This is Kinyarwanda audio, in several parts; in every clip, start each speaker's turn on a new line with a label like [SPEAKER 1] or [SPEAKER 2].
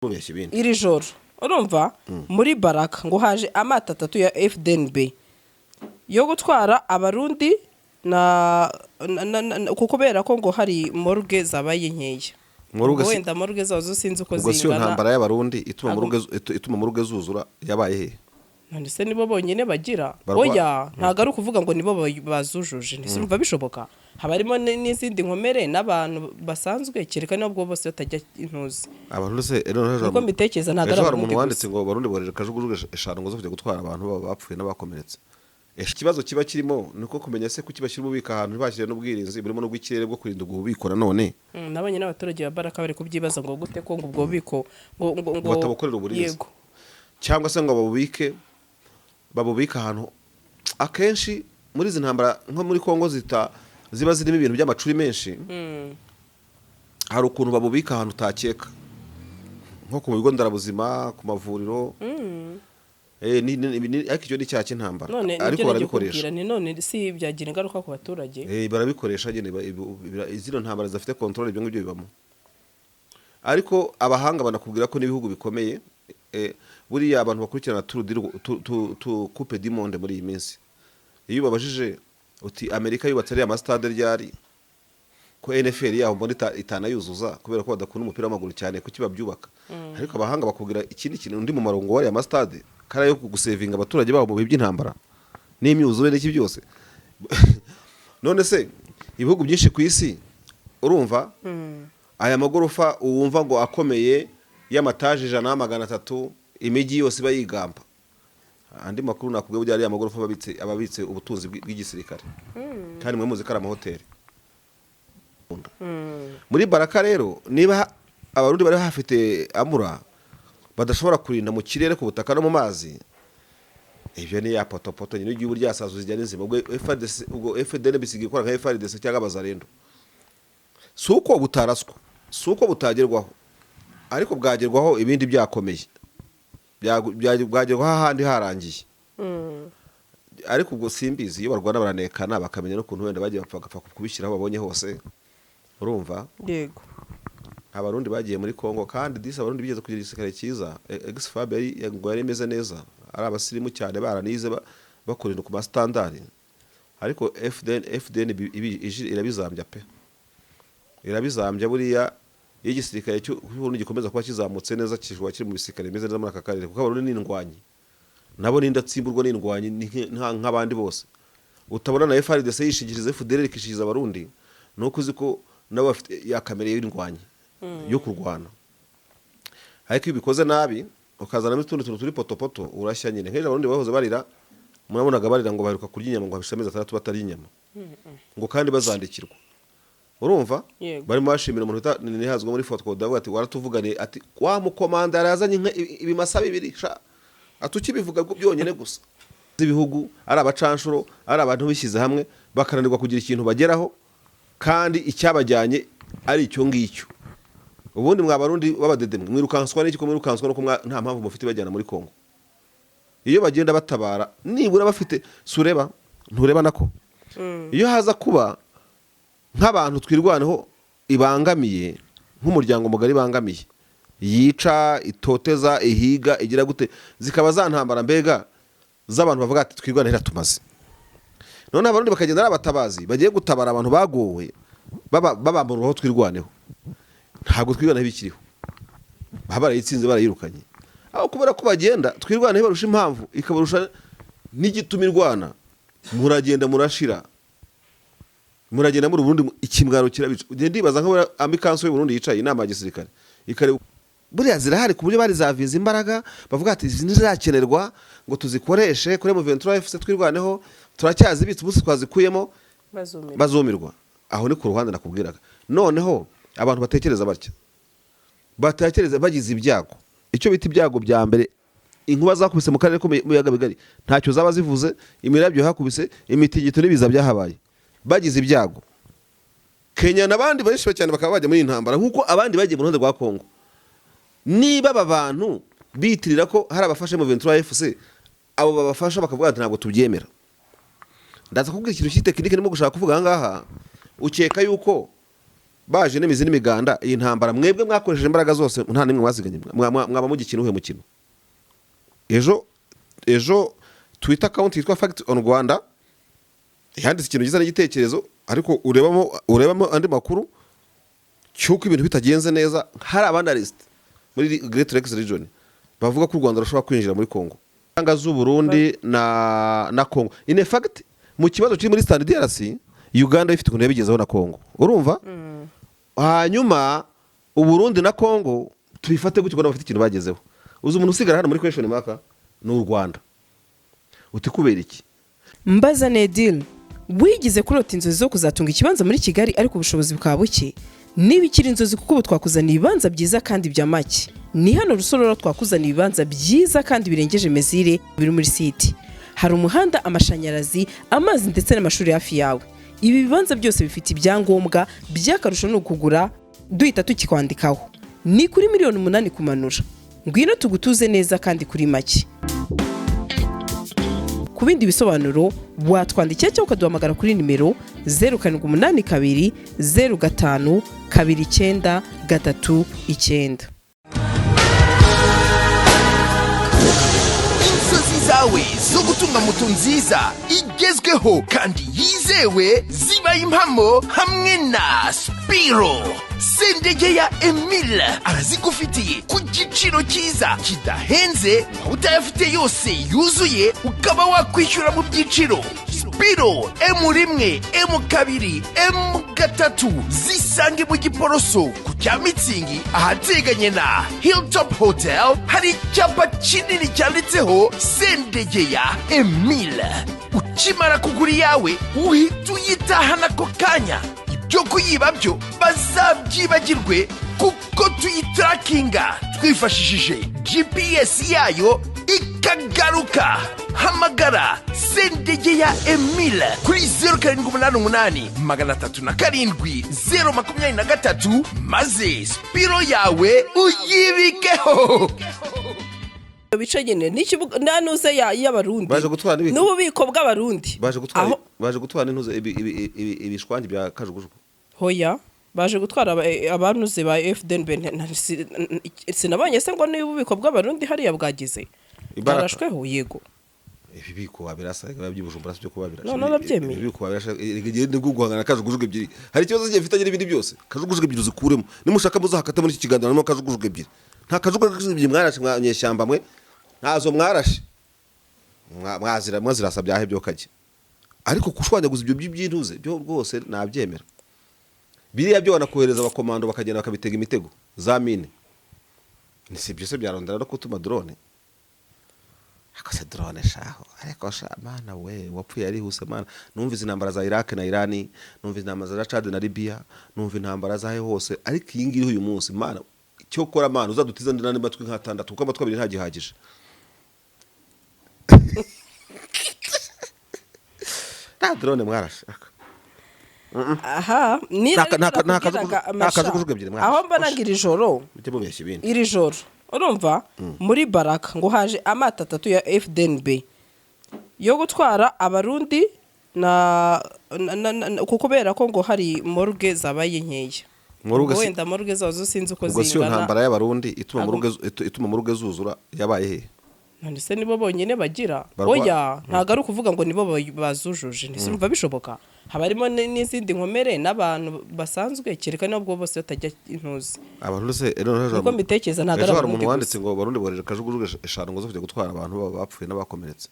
[SPEAKER 1] Mubeshya ibindi.
[SPEAKER 2] Iri joro, urumva, muri Baraka ngo haje amato atatu ya FDNB yo gutwara Abarundi na kubera ko ngo hari morgue zabaye nkeya.
[SPEAKER 1] Morgue
[SPEAKER 2] Ubwo wenda morgue zazo zo sinzi uko
[SPEAKER 1] Ubwo si iyo
[SPEAKER 2] zingana.
[SPEAKER 1] ntambara y'Abarundi ituma
[SPEAKER 2] Ntabwo-
[SPEAKER 1] morgue ituma morgue zuzura yabaye he?
[SPEAKER 2] None se nibo bonyine bagira? Oya, ntabwo ari ukuvuga ngo nibo bazujuje. Ntisurumva bishoboka, haba harimo n'izindi nkomere n'abantu basanzwe, kereka nubwo bose batajya intuzi.
[SPEAKER 1] Abantu se ejo
[SPEAKER 2] Niko mbitekereza, ntabwo ari
[SPEAKER 1] ejo hari
[SPEAKER 2] Abarundi
[SPEAKER 1] umuntu wanditse
[SPEAKER 2] gusa.
[SPEAKER 1] ngo Abarundi bohereje kajugujugu eshanu ngo zo kujya gutwara abantu baba bapfuye n'abakomeretse. Ikibazo kiba kirimo ni uko kumenya se kuki bashyira ububiko ahantu ntibashyire n'ubwirinzi burimo n'ubw'ikirere bwo kurinda ubwo bubiko nanone.
[SPEAKER 2] Nabonye n'abaturage ba Baraka bari kubyibaza ngo gute ko ngo ubwo bubiko ngo
[SPEAKER 1] Ngo batabukorera uburinzi.
[SPEAKER 2] Yego.
[SPEAKER 1] Cyangwa se ngo babubike ahantu. Akenshi muri izi ntambara nko muri Kongo zita ziba zirimo ibintu by'amacuri menshi, hari ukuntu babubika ahantu utakeka, nko ku bigo nderabuzima, ku mavuriro. Ariko icyo ni icyaha cy'intambara.
[SPEAKER 2] None
[SPEAKER 1] Ariko
[SPEAKER 2] nibyo nagiye
[SPEAKER 1] barabikoresha.
[SPEAKER 2] kubwira ni none si byagira ingaruka ku baturage?
[SPEAKER 1] Barabikoresha nyine, zino ntambara zidafite contrôle, ibyo ngibyo bibamo. Ariko abahanga banakubwira ko n'ibihugu bikomeye, buriya abantu bakurikirana Tour du Coupe du Monde muri iyi minsi, iyo ubabajije uti: "Amerika yubatse ariya masitade ryari, ko NFL yaho mbona itanayuzuza kubera ko badakunda umupira w'amaguru cyane, kuki babyubaka?" Ariko abahanga bakubwira ikindi kintu, undi mumaro ngo wariya masitade kariya yo gusevinga abaturage babo mu bihe by'intambara n'imyuzure n'iki byose. None se ibihugu byinshi ku isi, urumva, aya magorofa wumva ngo akomeye y'amataje 100, 300, imijyi yose iba yigamba, andi makuru nakubwiye, burya ariya magorofa ababitse ubutunzi bw'igisirikare, kandi mwe muzi ko ari amahoteli muri Baraka. Rero niba Abarundi bari hafite amura badashobora kurinda mu kirere, ku butaka no mu mazi, ibyo ni ya potopoto nyine igihugu ryasazu zijya n'inzima. Ubwo FARDC, ubwo FDN bisigaye ikora nka FARDC cyangwa Abazarendo. Si uko butaraswa, si uko butagerwaho, ariko bwagerwaho ibindi byakomeye. Bwagerwaho ahandi harangiye. Ariko ubwo simbizi, iyo barwana baranekana, bakamenya n'ukuntu wenda bagiye bapfa bagapfa kubishyira aho babonye hose, urumva?
[SPEAKER 2] Yego.
[SPEAKER 1] Abarundi bagiye muri Congo, kandi disi Abarundi bigeze kugira igisirikare cyiza. Ex-FAB yari ngo yari imeze neza, ari abasirimu cyane, baranize, bakorera ku masitandari. Ariko FDN irabizambya pe, irabizambya. Buriya iyo igisirikare cy'Uburundi gikomeza kuba kizamutse neza, kishobora kiri mu bisirikare bimeze neza muri aka karere, kuko Abarundi ni indwanyi nabo, ni indatsimburwa, ni indwanyi, ni nk'abandi bose. Utabona na FARDC yishingikiriza FDL, ikishingikiriza Abarundi, ni uko uzi ko nabo bafite ya kamere y'indwanyi yo kurwana. Ariko iyo ubikoze nabi, ukazanamo utundi tuntu turi potopoto, urashya nyine. Nk'ejo Abarundi bahoze barira, murabonaga barira ngo baheruka kurya inyama, ngo habishe amezi 6 batarya inyama, ngo kandi bazandikirwa, urumva?
[SPEAKER 2] Yego.
[SPEAKER 1] Barimo bashimira umuntu wita Nihazwa muri Fotocode, avuga ati: "Waratuvugane," ati: "Wa mukomanda yarazanye inka ibimasa bibiri sha," ati: "Ukibivuga byonyine gusa." Ibihugu ari abacanshuro, ari abantu bishyize hamwe bakananirwa kugira ikintu bageraho, kandi icyabajyanye ari icyo ngicyo. Ubundi mwa Barundi b'abadede mwe, mwirukanswa n'iki? Ko mwirukanswa nuko nta mpamvu mufite bajyana muri Kongo? Iyo bagenda batabara nibura bafite sureba, ntureba nako iyo haza kuba nk'abantu Twirwaneho ibangamiye, nk'umuryango mugari ibangamiye, yica, itoteza, ihiga, igira gute, zikaba za ntambara mbega z'abantu bavuga ati: "Twirwaneho iratumaze." None Abarundi bakagenda ari abatabazi bagiye gutabara abantu bagowe, babambura aho Twirwaneho. Ntabwo Twirwaneho bikiriho, baba barayitsinze, barayirukanye. Aho kubera ko bagenda, Twirwaneho barusha impamvu, ikabarusha n'igituma irwana. Muragenda murashira, muragenda muri Burundi, ikimwaro kirabica. Ugenda ndibaza nka army council y'u Burundi yicaye, inama ya gisirikare, ikareba buriya zirahari ku buryo bari zaviza imbaraga, bavuga ati: "Izi ntizirakenerwa ngo tuzikoreshe kuri M23 FC Twirwaneho, turacyazibitse, umunsi twazikuyemo
[SPEAKER 2] Bazumirwa.
[SPEAKER 1] Bazumirwa." Aho ni ku ruhande nakubwiraga. Noneho abantu batekereza batya, batekereza bagize ibyago, icyo bita ibyago bya mbere, inkuba zakubise mu karere ko mu biyaga bigari ntacyo zaba zivuze, imirabyo yakubise, imitingito n'ibiza byahabaye, bagize ibyago Kenya n'abandi benshi cyane bakaba bajya muri iyi ntambara nk'uko abandi bagiye mu ruhande rwa Kongo, niba aba bantu bitirira ko hari abafashe mu 23 FC, abo babafasha bakavuga ati: "Ntabwo tubyemera." Ndaza kubwira ikintu cy'itekinike ndimo gushaka kuvuga aha ngaha. Ukeka yuko Baje n'imizi n'imiganda. Iyi ntambara mwebwe mwakoresheje imbaraga zose, nta n'imwe mwaziganye. Mwaba mugikina uhuhe mukino? Ejo ejo Twitter account yitwa Fact on Rwanda yanditse ikintu gisa n'igitekerezo, ariko urebamo andi makuru cy'uko ibintu bitagenze neza, hari aba analyst muri Great Lakes Region bavuga ko u Rwanda rushobora kwinjira muri Congo Ingamba z'u Burundi na Congo. In fact, mu kibazo kiri muri Eastern DRC, Uganda ifite ukuntu yabigezeho na Congo, urumva? Hanyuma u Burundi na Congo tubifate gutyo, ko nabo bafite ikintu bagezeho. Uzi umuntu usigara hano muri question mark ni u Rwanda. Uti kubera iki?
[SPEAKER 2] Mbaza Nedil, wigize kurota inzozi zo kuzatunga ikibanza muri Kigali ariko ubushobozi bukaba buke? Niba ikiri inzozi, kuko ubu twakuzaniye ibibanza byiza kandi bya make. Ni hano Rusororo, twakuzaniye ibibanza byiza kandi birengeje mesure, biri muri site. Hari umuhanda, amashanyarazi, amazi ndetse n'amashuri hafi yawe. Ibi bibanza byose bifite ibyangombwa. By'akarusho ni ukugura duhita tukikwandikaho. Ni kuri miliyoni 8 kumanura. Ngwino tugutuze neza kandi kuri make. Ku bindi bisobanuro watwandikira cyangwa ukaduhamagara kuri nimero 0782 05 29 39.
[SPEAKER 3] Inzozi zawe zo gutunga moto nziza igezweho kandi yizewe zibaye impamo hamwe na Spiro. Sendege ya Emile arazigufitiye ku giciro cyiza kidahenze. Waba utayafite yose yuzuye, ukaba wakwishyura mu byiciro. Spiro M1, M2, M3 zisange mu Giporoso ku cya Mitsingi, ahateganye na Hilltop Hotel. Hari icyapa kinini cyanditseho Sendegeya Emile. Ukimara kugura iyawe uhita uyitahana ako kanya. Ibyo kuyiba byo bazabyibagirwe, kuko tuyitarakinga twifashishije GPS yayo ikagaruka. Hamagara Sendegeya Emile kuri 0788 307 023, maze Spiro yawe uyibikeho.
[SPEAKER 2] Bice nyine n'ikibuga nanuze y'Abarundi
[SPEAKER 1] Baje gutwara
[SPEAKER 2] n'ububiko bw'Abarundi.
[SPEAKER 1] Baje gutwara
[SPEAKER 2] Aho
[SPEAKER 1] baje gutwara intuze ibishwangi bya kajugujugu.
[SPEAKER 2] Hoya, baje gutwara abanuze ba FDNB. Sinabonye se ngo n'ububiko bw'Abarundi hariya bwagize
[SPEAKER 1] Ibaraka.
[SPEAKER 2] bwarashweho? Yego.
[SPEAKER 1] Ibibiko wabirasa biba by'Ibujumbura, si byo kuba birashe.
[SPEAKER 2] None urabyemeye?
[SPEAKER 1] Ibibiko wabirashe nibwo guhangana na kajugujugu ebyiri. Hari ikibazo kigiye mfitanye n'ibindi byose. Kajugujugu ebyiri uzikuremo, nimushaka muzahakate. Muri iki kiganiro harimo kajugujugu ebyiri. Nta kajugujugu ebyiri mwarashe, mwanyeshyamba mwe, ntazo mwarashe. Mwazira mwazirasa byahe byo kajya. Ariko kushwanyaguza ibyo by'intuze byo rwose nabyemera. Biriya byo wanakohereza abakomando bakagenda bakabitega imitego za mine. Ni si ibyo se byarondera no gutuma drone akose drone shaho? Ariko sha mana we, wapfuye yarihuse mana. Numva intambara za Iraq na Irani, numva intambara za Chad na Libya, numva intambara zahe hose, ariko iyi ngiyi uyu munsi, mana, icyo kora mana uzadutiza ndi n'andi matwi nk'atandatu, kuko amatwi abiri ntagihagije. Nta drone mwarashaka.
[SPEAKER 2] Aha ni
[SPEAKER 1] Nta kajugujugu ebyiri mwarashe.
[SPEAKER 2] Aho mbona ngo iri joro
[SPEAKER 1] Mujye mubeshya ibindi.
[SPEAKER 2] Iri joro, urumva, muri Baraka ngo haje amato atatu ya FDNB yo gutwara Abarundi na kubera ko ngo hari morgue zabaye nkeya.
[SPEAKER 1] Morgue
[SPEAKER 2] Ubwo wenda morgue zazo sinzi uko
[SPEAKER 1] Ubwo si yo
[SPEAKER 2] zingana.
[SPEAKER 1] ntambara y'Abarundi ituma morgue zuzura yabaye he?
[SPEAKER 2] None se nibo bonyine bagira? Oya, ntabwo ari ukuvuga ngo nibo bazujuje. Ntisurumva bishoboka? Haba harimo n'izindi nkomere n'abantu basanzwe, kereka nubwo bose batajya intuzi.
[SPEAKER 1] Abantu se ejo
[SPEAKER 2] Niko mbitekereza, ntabwo ari
[SPEAKER 1] ejo hari
[SPEAKER 2] Abarundi
[SPEAKER 1] umuntu wanditse
[SPEAKER 2] gusa.
[SPEAKER 1] ngo Abarundi bohereje kajugujugu eshanu ngo zo kujya gutwara abantu baba bapfuye n'abakomeretse.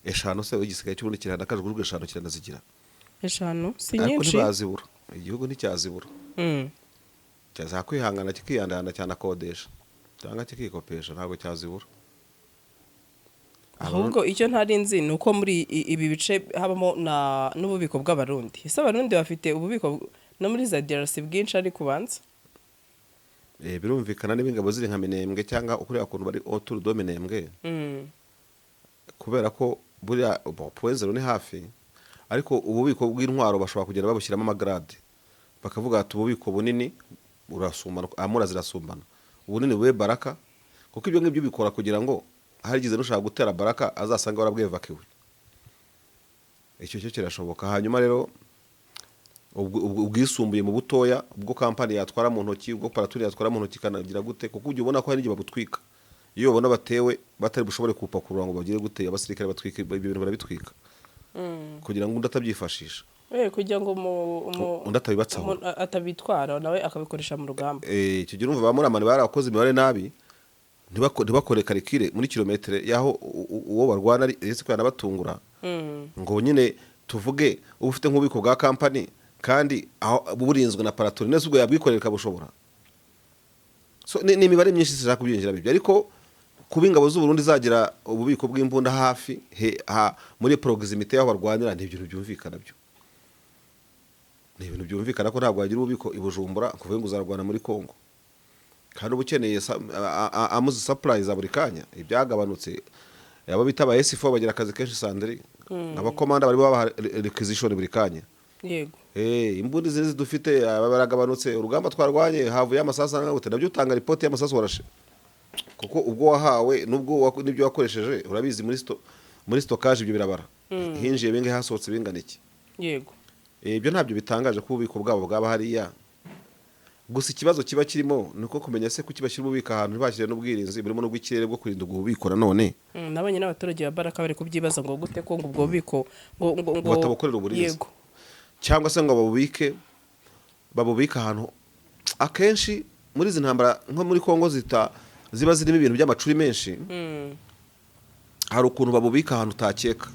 [SPEAKER 1] Eshanu se? Igisigaye cy'ubundi kirahana kajugujugu eshanu kiranazigira?
[SPEAKER 2] Eshanu si
[SPEAKER 1] Ariko
[SPEAKER 2] nyinshi.
[SPEAKER 1] ntibazibura, igihugu nticyazibura. Cyazakwihangana kikiyandana, cyanakodesha cyangwa kikikopesha, ntabwo cyazibura.
[SPEAKER 2] Ahubwo icyo ntari nzi ni uko muri ibi bice habamo n'ububiko bw'Abarundi. Ese Abarundi bafite ububiko no muri za DRC bwinshi? Ariko ubanza
[SPEAKER 1] Birumvikana, niba ingabo ziri nka Minembwe cyangwa ukuriya kuntu bari autour de Minembwe, kubera ko buriya bo, point zero ni hafi. Ariko ububiko bw'intwaro bashobora kugenda babushyiramo amagrade, bakavuga ati ububiko bunini burasumbana, amura zirasumbana, ubunini bube Baraka, kuko ibyo ngibyo bikora kugira ngo harigize n'ushaka gutera Baraka azasanga warabwevakiwe. Icyo cyo kirashoboka. Hanyuma rero Ubwisumbuye mu butoya, ubwo kampani yatwara mu ntoki, ubwo platoon yatwara mu ntoki, ikanagira gute, kuko ujya ubona ko hari n'igihe babutwika iyo babona batewe, batari bushobore kuwupakurura ngo bagire gute. Abasirikare batwika ibyo bintu, barabitwika kugira ngo undi atabyifashisha.
[SPEAKER 2] Kugira ngo
[SPEAKER 1] Undi atabibatsaho.
[SPEAKER 2] Atabitwara nawe akabikoresha mu rugamba.
[SPEAKER 1] Icyo gihe urumva ba Muramani barakoze imibare nabi, ntibakore calcul muri kilometero y'aho uwo barwana ari, uretse ko yanabatungura. Ngo nyine tuvuge uba ufite nk'ububiko bwa kampani kandi aho burinzwe na platoon neza, ubwo yabwikorera ikabushobora. So, ni imibare myinshi, sinshaka kubyinjiramo ibyo, ariko kuba ingabo z'u Burundi zagira ububiko bw'imbunda hafi muri proximité y'aho barwanira, ni ibintu byumvikana byo, ni ibintu byumvikana ko ntabwo wagira ububiko i Bujumbura kuvuga ngo uzarwana muri Congo, kandi uba ukeneye arms supply za buri kanya. Ibyagabanutse, abo bita aba S4 bagira akazi kenshi, Sandri, abakomanda bari babaha requisition buri kanya. Imbunda izi dufite, aba baragabanutse, urugamba twarwanye havuye amasasu angana gute, nabyo utanga ripoti y'amasasu warashe, kuko ubwo wahawe nubwo n'ibyo wakoresheje urabizi muri stockage, ibyo birabara, hinjiye bingahe, hasohotse bingana iki. Ibyo ntabyo bitangaje ko ububiko bwabo bwaba hariya. Gusa ikibazo kiba kirimo ni uko kumenya se kuki bashyira ububiko ahantu ntibashyire n'ubwirinzi burimo n'ubw'ikirere bwo kurinda ubwo bubiko nanone.
[SPEAKER 2] Nabonye n'abaturage ba Baraka bari kubyibaza ngo gute ko ngo ubwo bubiko ngo
[SPEAKER 1] Batabukorera uburinzi. Cyangwa se ngo babubike ahantu. Akenshi muri izi ntambara nko muri Kongo zita ziba zirimo ibintu by'amacuri menshi, hari ukuntu babubika ahantu utakeka,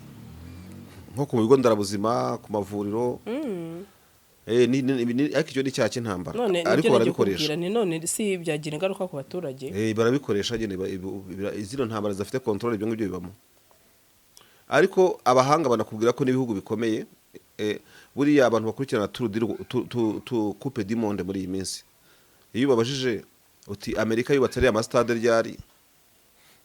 [SPEAKER 1] nko ku bigo nderabuzima, ku mavuriro. Ariko icyo ni icyaha cy'intambara.
[SPEAKER 2] None
[SPEAKER 1] Ariko
[SPEAKER 2] nibyo nagiye
[SPEAKER 1] barabikoresha.
[SPEAKER 2] kubwira ni none si byagira ingaruka ku baturage?
[SPEAKER 1] Barabikoresha nyine, zino ntambara zidafite contrôle, ibyo ngibyo bibamo. Ariko abahanga banakubwira ko n'ibihugu bikomeye, buriya abantu bakurikirana Tour du Coupe du Monde muri iyi minsi, iyo ubabajije uti: "Amerika yubatse ariya masitade ryari,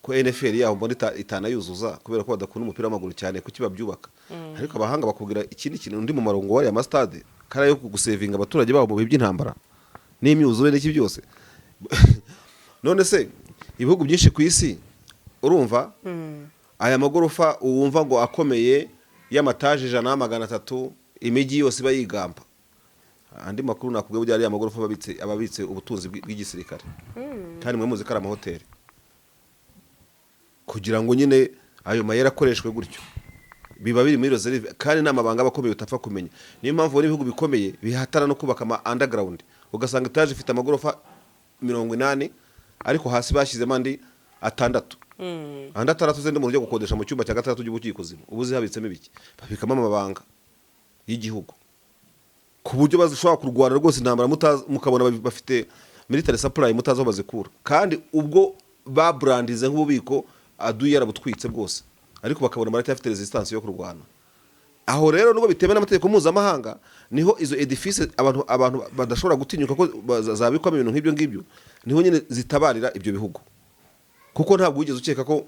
[SPEAKER 1] ko NFL yaho mbona itanayuzuza kubera ko badakunda umupira w'amaguru cyane, kuki babyubaka?" Ariko abahanga bakubwira ikindi kintu, undi mumaro ngo wariya masitade kariya yo gusevinga abaturage babo mu bihe by'intambara n'imyuzure n'iki byose. None se ibihugu byinshi ku isi, urumva aya magorofa wumva ngo akomeye y'amataje 100, 300, imijyi yose iba yigamba, andi makuru nakubwiye, burya ariya magorofa ababitse ubutunzi bw'igisirikare, kandi mwe muzi ko ari amahoteli, kugira ngo nyine ayo mayeri akoreshwe gutyo, biba biri muri réserve, kandi ni amabanga aba akomeye utapfa kumenya. Niyo mpamvu ubona ibihugu bikomeye bihatana no kubaka ama underground, ugasanga etaje ifite amagorofa 80, ariko hasi bashyizemo andi atandatu, andi atandatu zindi mu buryo gukodesha mu cyumba cya gatandatu cy'ubukikuzimu. Ubu zihabitsemo ibiki? Babikamo amabanga y'igihugu, ku buryo bashobora kurwana rwose intambara mukabona bafite military supply mutazi aho bazikura, kandi ubwo babrandize nk'ububiko aduyi yarabutwitse bwose, ariko bakabona baracyafite resistance yo kurwana. Aho rero nubwo bitemewe n'amategeko mpuzamahanga, niho izo edifice abantu badashobora gutinyuka ko zabikwamo ibintu nk'ibyo ngibyo, niho nyine zitabarira ibyo bihugu, kuko ntabwo wigeze ukeka ko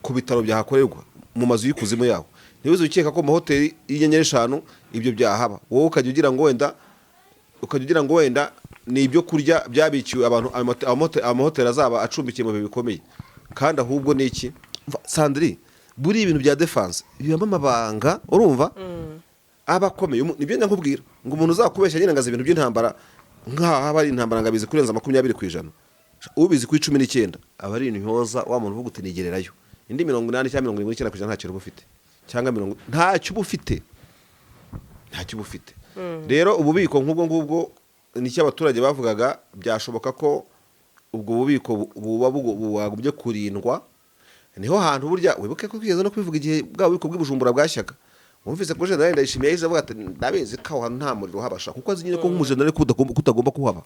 [SPEAKER 1] ku bitaro byahakorerwa mu mazu y'ikuzimu yaho, ntiwigeze ukeka ko mu mahoteli y'inyenyeri eshanu ibyo byahaba. Wowe ukajya ugira ngo wenda ni ibyo kurya byabikiwe abantu amahoteli azaba acumbikiye mu bihe bikomeye, kandi ahubwo ni iki? Sandri, buriya ibintu bya défense bibamo amabanga, urumva, aba akomeye. Nibyo nkubwira ngo umuntu uzakubeshya nyine ngo azi ibintu by'intambara, nk'aha haba hari intambara ngo abizi kurenza 20%, ubizi kuri 19 aba ari intyoza. Wa muntu uvuga uti nigererayo, indi 80 cyangwa 79% ntacyo uba ufite, cyangwa mirongo ntacyo uba ufite, ntacyo uba ufite. Rero ububiko nk'ubwo ngubwo nicyo abaturage bavugaga, byashoboka ko ubwo bubiko buba bwagumye kurindwa. Niho hantu burya wibuke ko twigeze no kubivuga igihe bwa bubiko bw'i Bujumbura bwashyaga, wumvise ko General Ndayishimiye yahise avuga ati: "Ndabizi ko aho hantu nta muriro uhabasha," kuko azi nyine ko nk'umujenerali ko utagomba kuhaba.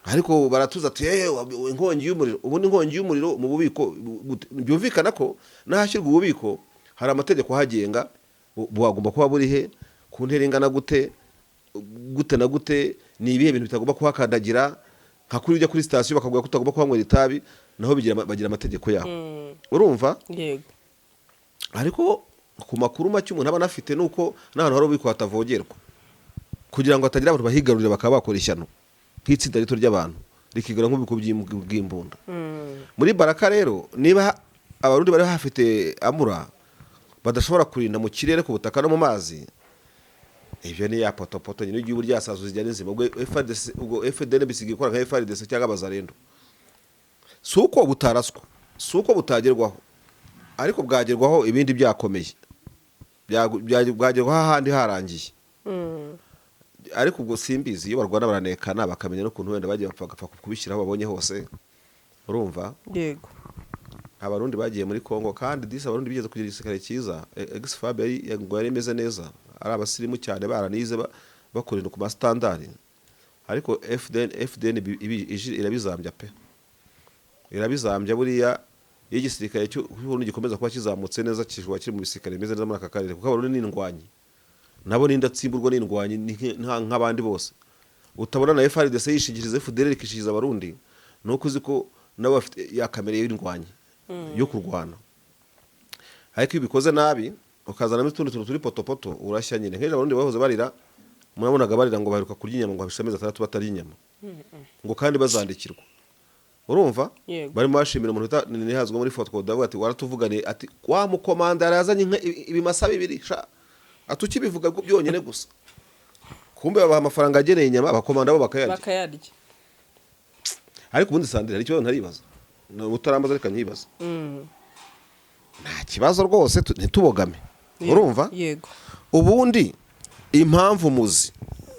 [SPEAKER 1] Ariko baratuza ati: "Inkongi y'umuriro." Ubundi inkongi y'umuriro mu bubiko byumvikana ko n'ahashyirwa ububiko hari amategeko ahagenga, bwagomba kuba buri he, ku ntera ingana gute, gute na gute, ni ibihe bintu bitagomba kuhakandagira, nka kuri ujya kuri sitasiyo bakavuga ko utagomba kuhanywera itabi, naho bagira amategeko yaho, urumva?
[SPEAKER 2] Yego.
[SPEAKER 1] Ariko ku makuru make umuntu aba anafite ni uko n'ahantu hari ububiko hatavogerwa, kugira ngo hatagira abantu bahigarurira bakaba bakora ishyano, nk'itsinda rito ry'abantu rikigarura nk'ububiko bw'imbunda muri Baraka. Rero niba Abarundi bari bafite amura badashobora kurinda mu kirere, ku butaka no mu mazi. Ibyo ni ya potopoto nyine. Igihe uburyo yasazu zijya n'inzima, ubwo FARDC, ubwo FDN bisigaye ikora nka FARDC cyangwa Abazarendo. Si uko butaraswa, si uko butagerwaho, ariko bwagerwaho ibindi byakomeye. Bwagerwaho ahandi harangiye. Ariko ubwo simbizi, iyo barwana baranekana, bakamenya n'ukuntu wenda bagiye bapfa, bagapfa kubishyira aho babonye hose, urumva?
[SPEAKER 2] Yego.
[SPEAKER 1] Abarundi bagiye muri Congo, kandi disi Abarundi bigeze kugira igisirikare cyiza. Ex-FAB yari, ngo yari imeze neza, ari abasirimu cyane, baranize, bakora ibintu ku masitandari. Ariko FDN irabizambya pe, irabizambya. Buriya iyo igisirikare cy'Uburundi gikomeza kuba kizamutse neza, kishobora kiri mu bisirikare bimeze neza muri aka karere, kuko Abarundi ni indwanyi nabo, ni indatsimburwa, ni indwanyi, ni nk'abandi bose. Utabona na FARDC yishingikiriza FDL, ikishingikiriza Abarundi, ni uko uzi ko nabo bafite ya kamere y'indwanyi yo kurwana. Ariko iyo ubikoze nabi, ukazanamo utundi tuntu turi potopoto, urashya nyine. Nk'ejo Abarundi bahoze barira, murabonaga barira ngo baheruka kurya inyama, ngo habishe amezi 6 batarya inyama, ngo kandi bazandikirwa, urumva?
[SPEAKER 2] Yego.
[SPEAKER 1] Barimo bashimira umuntu wita Nihazwa muri Fotwoda, avuga ati waratuvuganiye, ati wa mukomanda yarazanye inka ibimasa bibiri sha, ati ukibivuga byonyine gusa. Kumbe babaha amafaranga ageneye inyama, abakomanda bo bakayarya.
[SPEAKER 2] Bakayarya.
[SPEAKER 1] Ariko ubundi Sandrine, hari ikibazo ntaribaza. Utarambaza, reka nyibaza. Nta kibazo rwose, ntitubogame, urumva?
[SPEAKER 2] Yego.
[SPEAKER 1] Ubundi impamvu muzi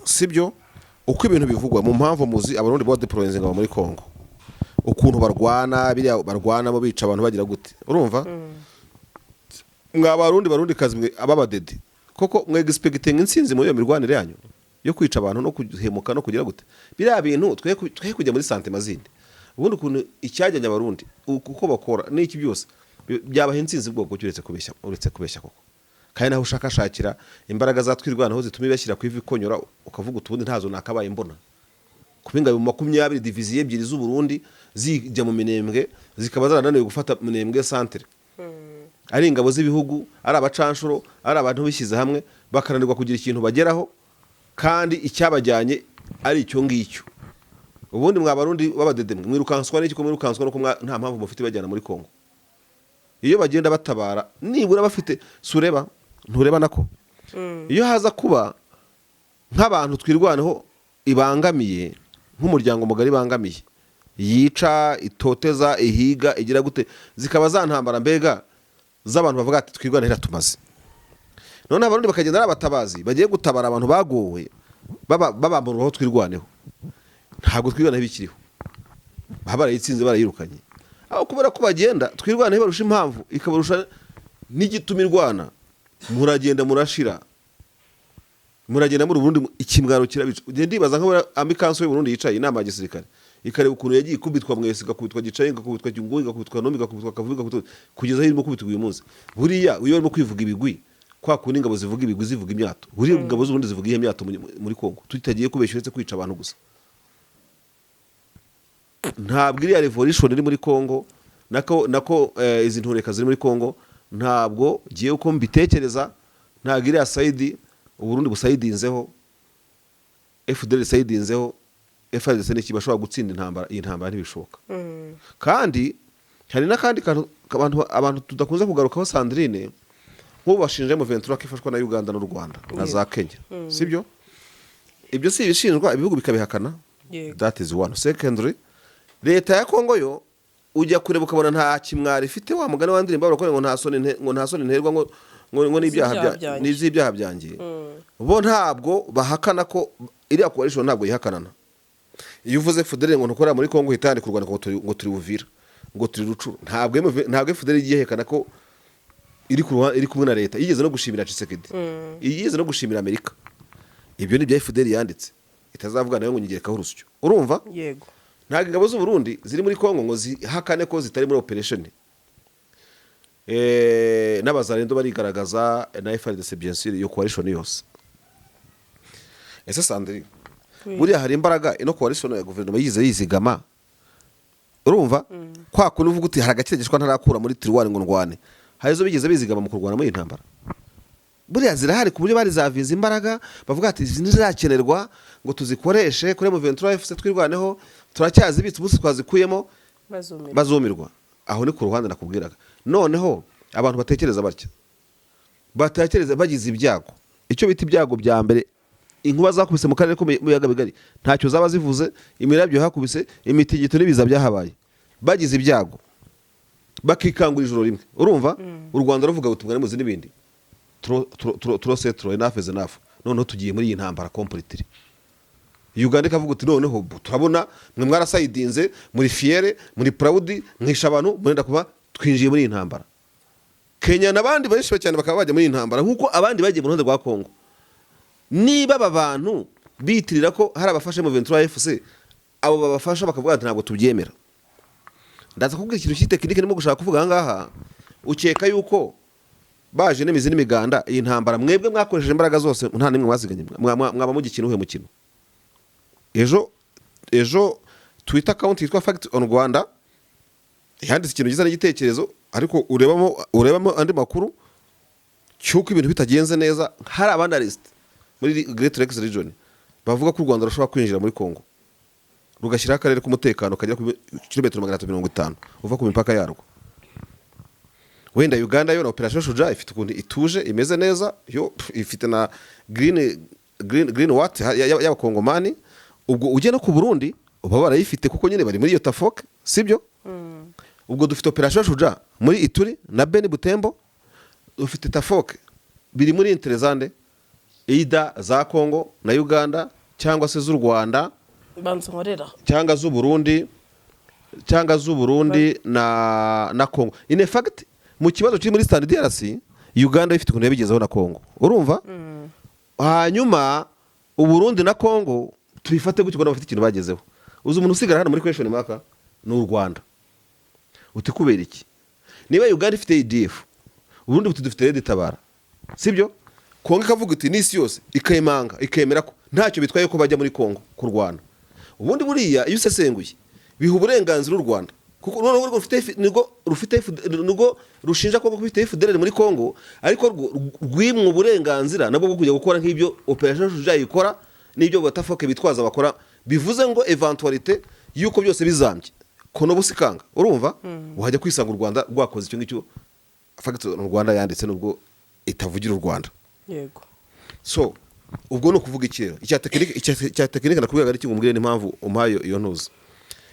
[SPEAKER 1] sibyo, uko ibintu bivugwa mu mpamvu muzi Abarundi ba deployinze ingabo muri Congo, ukuntu barwana, biriya barwanamo bica abantu bagira gute, urumva? Mwa Barundi, Barundi kazi mwe, ababadede koko, mwe expecting intsinzi muri iyo mirwanire yanyu yo kwica abantu no kuhemuka no kugira gute? Biriya bintu twe kujya muri sentiments zindi. Ubundi ukuntu icyajyanye Abarundi, uko bakora n'iki byose, byabaha intsinzi bwoko ki, uretse kubeshya, uretse kubeshya koko? Kandi naho ushakashakira imbaraga za Twirwanaho zituma ibashyira ku ivi ikonyora, ukavuga utubundi ntazo nakabaye mbona kuba ingabo 20, diviziyo ebyiri z'u Burundi zijya mu Minembwe, zikaba zarananiwe gufata Minembwe centre, ari ingabo z'ibihugu, ari abacanshuro, ari abantu bishyize hamwe, bakananirwa kugira ikintu bageraho, kandi icyabajyanye ari icyo ngicyo. Ubundi mwa Barundi b'abadede mwe, mwirukanswa n'iki? Ko mwirukanswa nuko nta mpamvu mufite bajyana muri Kongo? Iyo bagenda batabara nibura bafite sureba, ntureba nako iyo haza kuba nk'abantu Twirwaneho ibangamiye, nk'umuryango mugari ibangamiye, yica, itoteza, ihiga, igira gute, zikaba za ntambara mbega z'abantu bavuga ati Twirwaneho iratumaze. None Abarundi bakagenda ari abatabazi bagiye gutabara abantu bagowe, babambura aho Twirwaneho, ntabwo Twirwaneho bikiriho, baba barayitsinze, barayirukanye. Aho kubera ko bagenda Twirwaneho barusha impamvu, ikabarusha n'igituma irwana. Muragenda murashira, muragenda muri Burundi, ikimwaro kirabica. Ugenda ndibaza nka army council y'u Burundi yicaye inama ya gisirikare, ikareba ukuntu yagiye ikubitwa Mwese, igakubitwa Gicaye, igakubitwa Cyungu, igakubitwa Nombe, igakubitwa Kavumu, igakubitwa kugeza aho irimo kubitwa uyu munsi. Buriya iyo barimo kwivuga ibigwi, kwa kundi ingabo zivuga ibigwi, zivuga imyato, buriya ingabo z'u Burundi zivuga iyihe myato muri Kongo, tutagiye kubeshya, uretse kwica abantu gusa? Ntabwo iriya revolution iri muri Kongo, nako izi ntureka ziri muri Kongo, ntabwo ngiye uko mbitekereza, ntabwo iriya side Uburundi busayidinzeho, FDL sayidinzeho, FARDC n'iki, bashobora gutsinda intambara. Iyi ntambara ntibishoboka. Kandi hari n'akandi kantu abantu tudakunze kugarukaho, Sandrine. Nk'ubu bashinja M23 ko ifashwa na Uganda n'u Rwanda na za Kenya, sibyo? Ibyo si ibishinjwa, ibihugu bikabihakana. That is one. Secondary, leta ya Kongo yo ujya kureba ukabona nta kimwari ifite. Wa mugani wa ndirimbo barakora ngo nta soni ngo nta soni nterwa ngo n'ibyaha
[SPEAKER 2] Z'ibyaha byanjye.
[SPEAKER 1] N'iz'ibyaha byanjye. Bo ntabwo bahakana ko iriya coalition, ntabwo yihakanana. Iyo uvuze FDL ngo ntukorera muri Kongo, uhita yandika u Rwanda ngo turi Uvira, ngo turi Rucuru. Ntabwo FDL igiye ihekana ko iri ku iri kumwe na leta. Yigeze no gushimira Tshisekedi, yigeze no gushimira Amerika. Ibyo ni ibya FDL yanditse, itazavuga nayo ngo nyigerekaho urusyo, urumva?
[SPEAKER 2] Yego.
[SPEAKER 1] Ntabwo ingabo z'u Burundi ziri muri Kongo ngo zihakane ko zitari muri operation. N'abazarendo barigaragaza na FARDC, bien sûr, iyo coalition yose. Ese Sandrine,
[SPEAKER 2] Oui.
[SPEAKER 1] buriya hari imbaraga ino coalition ya guverinoma yize yizigama, urumva? Kwa kundi uvuga uti hari agakirigishwa ntarakura muri tiroir ngo ndwane, hari izo bigeze bizigama mu kurwana muri iyi ntambara? Buriya zirahari ku buryo bari zaviza imbaraga, bavuga ati izi ntizirakenerwa ngo tuzikoreshe kuri M23 FC Twirwaneho, turacyazibitse, umunsi twazikuyemo
[SPEAKER 2] bazumirwa.
[SPEAKER 1] Bazumirwa. Aho ni ku ruhande nakubwiraga. Noneho abantu batekereza batya, batekereza bagize ibyago, icyo bita ibyago bya mbere. Inkuba zakubise mu karere ko mu biyaga bigari ntacyo zaba zivuze, imirabyo yakubise, imitingito n'ibiza byahabaye, bagize ibyago bakikangura ijoro rimwe, urumva, u Rwanda ruvuga ngo tungane muzi n'ibindi, trop c'est trop, enough is enough, noneho tugiye muri iyi ntambara completely. Uganda ikavuga uti: "Noneho turabona mwe mwarasayidinze, muri fier, muri proud, mwisha abantu, murenda kuba twinjiye muri iyi ntambara." Kenya n'abandi benshi cyane bakaba bajya muri iyi ntambara nk'uko abandi bagiye mu ruhande rwa Kongo. Niba aba bantu bitirira ko hari abafashe mu 23 FC, abo babafasha bakavuga ati: "Ntabwo tubyemera." Ndaza kubwira ikintu cy'itekinike ndimo gushaka kuvuga aha ngaha. Ukeka yuko baje n'imizi n'imiganda iyi ntambara, mwebwe mwakoresheje imbaraga zose, nta n'imwe mwaziganye, mwaba mugikina uhuye mukino? Ejo Twitter account yitwa Fact on Rwanda yanditse ikintu gisa n'igitekerezo, ariko urebamo andi makuru cy'uko ibintu bitagenze neza, hari aba analyst muri Great Lakes Region bavuga ko u Rwanda rushobora kwinjira muri Congo, rugashyiraho akarere k'umutekano kagera ku kilometero 350 uva ku mipaka yarwo. Wenda Uganda yo na Operation Shuja ifite ukuntu ituje, imeze neza yo, ifite na green what y'abakongomani. Ubwo ujye no ku Burundi, uba barayifite kuko nyine bari muri iyo tafoke, sibyo? Ubwo dufite Operation Shuja muri Ituri na Beni, Butembo, dufite tafoke, biri muri intérêt zande? Ida za Congo na Uganda, cyangwa se z'u Rwanda,
[SPEAKER 2] Banza nkorera.
[SPEAKER 1] cyangwa z'u Burundi, cyangwa z'u Burundi na Congo. In fact, mu kibazo kiri muri SAMIDRC, Uganda ifite ukuntu yabigezeho na Congo, urumva? Hanyuma u Burundi na Congo tubifate gutyo, ubona bafite ikintu bagezeho. Uzi umuntu usigara hano muri question mark ni u Rwanda. Uti: "Kubera iki?" Niba Uganda ifite ADF, Uburundi buti: "Dufite Red Tabara," sibyo? Kongo ikavuga iti n'isi yose ikemanga, ikemera ko ntacyo bitwaye ko bajya muri Kongo kurwana. Ubundi buriya iyo usesenguye, biha uburenganzira u Rwanda, kuko noneho rwo rufite nirwo rufite nirwo rushinja ko rufite FDLR muri Kongo, ariko rwo rwimwe uburenganzira nabwo bwo kujya gukora nk'ibyo Operation Shuja ikora n'ibyo Batafoke bitwaza bakora. Bivuze ngo éventualité y'uko byose bizambye kono busikanga, urumva, wajya kwisanga u Rwanda rwakoze icyo ngicyo Fact u Rwanda yanditse, nubwo itavugira u Rwanda. So ubwo ni ukuvuga iki rero? Icya tekinike nakubwiraga ari kimwe, n'impamvu umpaye iyo ntuzi.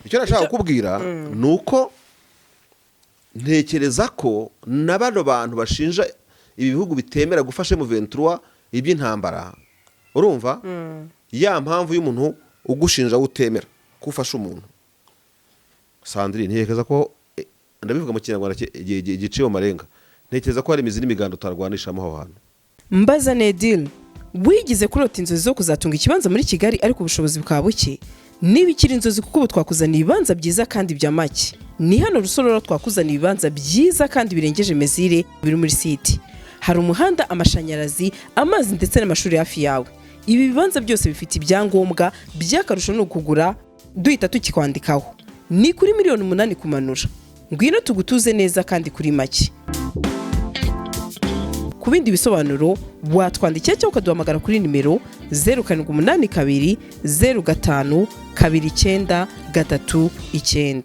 [SPEAKER 1] Icyo nashaka kukubwira ni uko ntekereza ko na bano bantu bashinja ibi bihugu bitemera gufasha M23 iby'intambara, urumva, ya mpamvu y'umuntu ugushinja utemera ko ufasha umuntu, Sandrine, ntekereza ko ndabivuga mu Kinyarwanda giciye mu marenga, ntekereza ko hari imizi n'imiganda utarwanishamo aho hantu.
[SPEAKER 2] Mbaza Nedil, wigize kurota inzozi zo kuzatunga ikibanza muri Kigali ariko ubushobozi bukaba buke? Niba ikiri inzozi, kuko ubu twakuzaniye ibibanza byiza kandi bya make. Ni hano Rusororo, twakuzaniye ibibanza byiza kandi birengeje mesure, biri muri site. Hari umuhanda, amashanyarazi, amazi ndetse n'amashuri hafi yawe. Ibi bibanza byose bifite ibyangombwa. By'akarusho ni ukugura duhita tukikwandikaho. Ni kuri miliyoni 8 kumanura. Ngwino tugutuze neza kandi kuri make. Ku bindi bisobanuro watwandikira cyangwa ukaduhamagara kuri nimero 0782 05 29 39.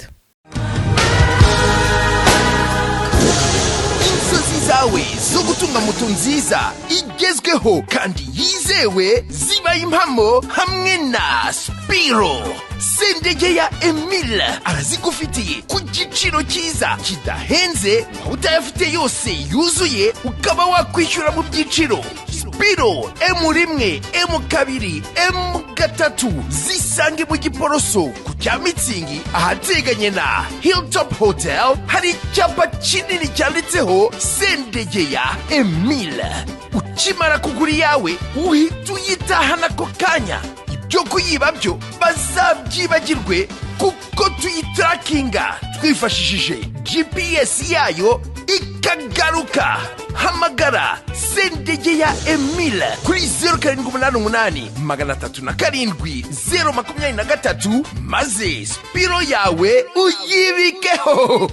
[SPEAKER 3] Inzozi zawe zo gutunga moto nziza igezweho kandi yizewe zibaye impamo hamwe na Spiro. Sendege ya Emile arazigufitiye ku giciro cyiza kidahenze, waba utayafite yose yuzuye ukaba wakwishyura mu byiciro. Spiro M1, M2, M3 zisange mu Giporoso ku cya Mitsingi, ahateganye na Hilltop Hotel. Hari icyapa kinini cyanditseho Sendegeya Emile. Ukimara kugura iyawe uhita uyitahana ako kanya. Ibyo kuyiba byo bazabyibagirwe, kuko tuyitarakinga twifashishije GPS yayo ikagaruka. Hamagara Sendegeya Emile kuri 0788 307 023, maze Spiro yawe uyibikeho.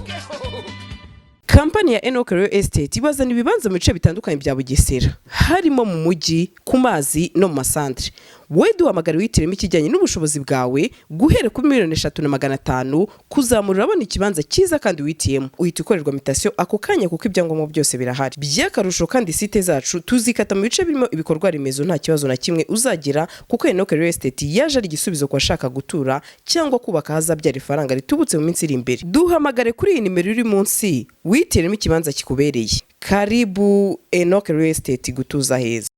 [SPEAKER 2] Kampani ya Enoch Real Estate ibazana ibibanza mu bice bitandukanye bya Bugesera, harimo mu mujyi, ku mazi no mu masantere. Wowe duhamagare wihitiremo ikijyanye n'ubushobozi bwawe, guhera kuri 3,500,000 kuzamura, urabona ikibanza cyiza kandi wihitiyemo. Uhita ukorerwa mutation ako kanya kuko ibyangombwa byose birahari. By'akarusho kandi, site zacu tuzikata mu bice birimo ibikorwa remezo, nta kibazo na kimwe uzagira, kuko Enoch Real Estate yaje ari igisubizo ku bashaka gutura cyangwa kubaka ahazabyara ifaranga ritubutse mu minsi iri imbere. Duhamagare kuri iyi nimero iri munsi wihitiremo ikibanza kikubereye. Karibu Enoch Real Estate, gutuza heza.